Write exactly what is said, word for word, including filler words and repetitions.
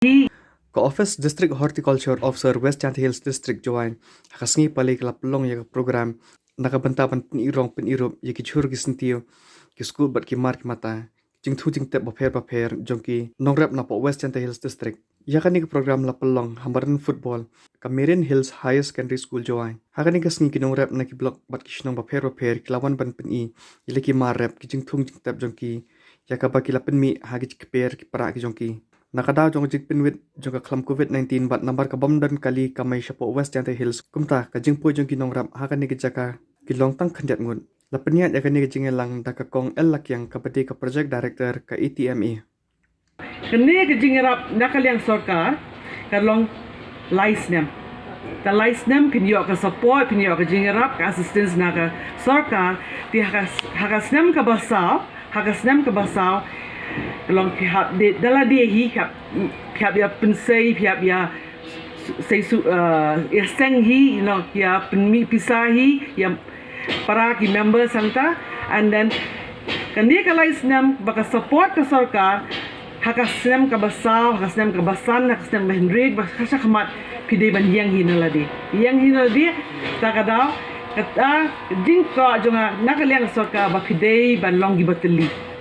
Ka Office District Horticulture Officer West Jaintia Hills District, Jowai, ha ka sngi Palei ka la pynlong ïa ka program na ka bynta ban pyni rong pyni rup ïa ki jhur ki syntiew, ki skul bad ki mar ki mata, jingthung jingtep bapher bapher jong ki nongrep na poh West Jaintia Hills District. Ïa kane ka program la pynlong ha madan football ka Marian Hills Higher Secondary School, Jowai. Ha kane ka sngi ki nongrep na ki block bad ki shnong bapher bapher ki la wan ban pyni ïa la ki mar rep ki jingthung jingtep jong ki, ïa kaba ki la pynmih ha ki jingkper ki para ki jong ki. Na ka daw jong ka jingpynwit jong ka khlam covid nineteen bad namar ka bym don kali kamai shapoh West Jaintia Hills, kumta ka jingpoi jong ki nongrep ha kane ka jaka ki long tang khyndiat ngut. La pynïaid ïa kane ka jingïalang da ka Kong L Lakiang kaba dei ka Project Director ka A T M A. Kane ka jingïarap na ka liang sorkar ka long lai snem. Ka lai snem phin ïoh ka support, phin ïoh ka jingïarap, ka assistance na ka sorkar. Te ha ka, ha ka snem kaba saw, ha ka snem kaba saw, ka long phi hap de, da lade hi, phi hap, phi hap ïa pynsei, phi hap ïa sei su, uh, ïa seng hi, you know, ïa pynmih pisa hi ïa para ki member sangta, and then kane ka lai snem ba ka support ka sorkar, ha ka snem kaba saw, ha ka snem kaba san, ha ka snem ba hynrei, ba ka shakhmat phi dei ban ïeng hi na lade. Ïeng hi na lade, ta ka daw, kata jingkwah jong nga na ka liang sorkar ba phi dei ban long ki batylli.